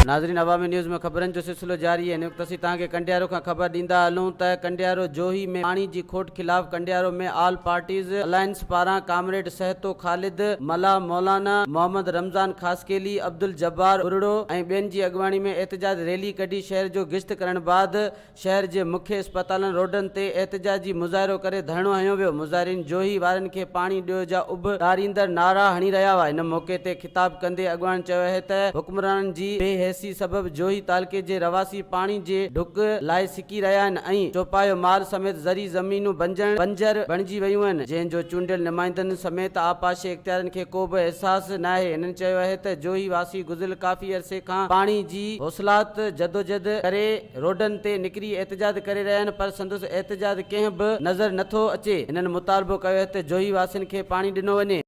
ناظرين عوامي نيوز ۾ خبرن جو سلسلو جاري آهي. هن وقت اسين توهان کي ڪنڊيارو کان خبر ڏيندا هلون ته ڪنڊيارو جوهي ۾ پاڻي جي کوٽ خلاف ڪنڊيارو ۾ آل پارٽيز الائنس پاران ڪامريڊ سهتو خالد ملاح، مولانا محمد رمضان خاصخيلي، عبدالجبار ٻرڙو ۽ ٻين جي اڳواڻي ۾ احتجاج ريلي ڪڍي شهر جو گشت ڪرڻ بعد شهر جي مکيه اسپتالن روڊن تي احتجاجي مظاهرو ڪري ڌرڻو هنيو ويو، مظاهرين جوهي وارن کي پاڻي ڏيو جا اڀ ڏاريندڙ نعرا هڻي رهيا هئا، ان موقعي تي خطاب ڪندي اڳواڻن چيو اهي ته حڪمرانن جي بي حسي سبب جوهي تعلقي جي رهواسي پاڻي جي ڍڪ لاء سڪي رهيا آهن ۽ چوپايو مال سميت زرعي زمينون بنجڻ بنجر بڻجي ويون آهن، جنهن جو چونڊيل نمائندن سميت آبپاشي اختيارين کي ڪو به احساس ناهي، هنن چيو اهي ته جوهي واسي گذريل ڪافي عرصي کان پاڻي جي حوصلات جدوجھد ڪري روڊن تي نڪري احتجاج ڪري رهيا آهن پر سندس احتجاج ڪنهن به نظر نه ٿو اچي. هنن مطالبو ڪيو آهي ته جوهي واسين کي پاڻي ڏنو وڃي.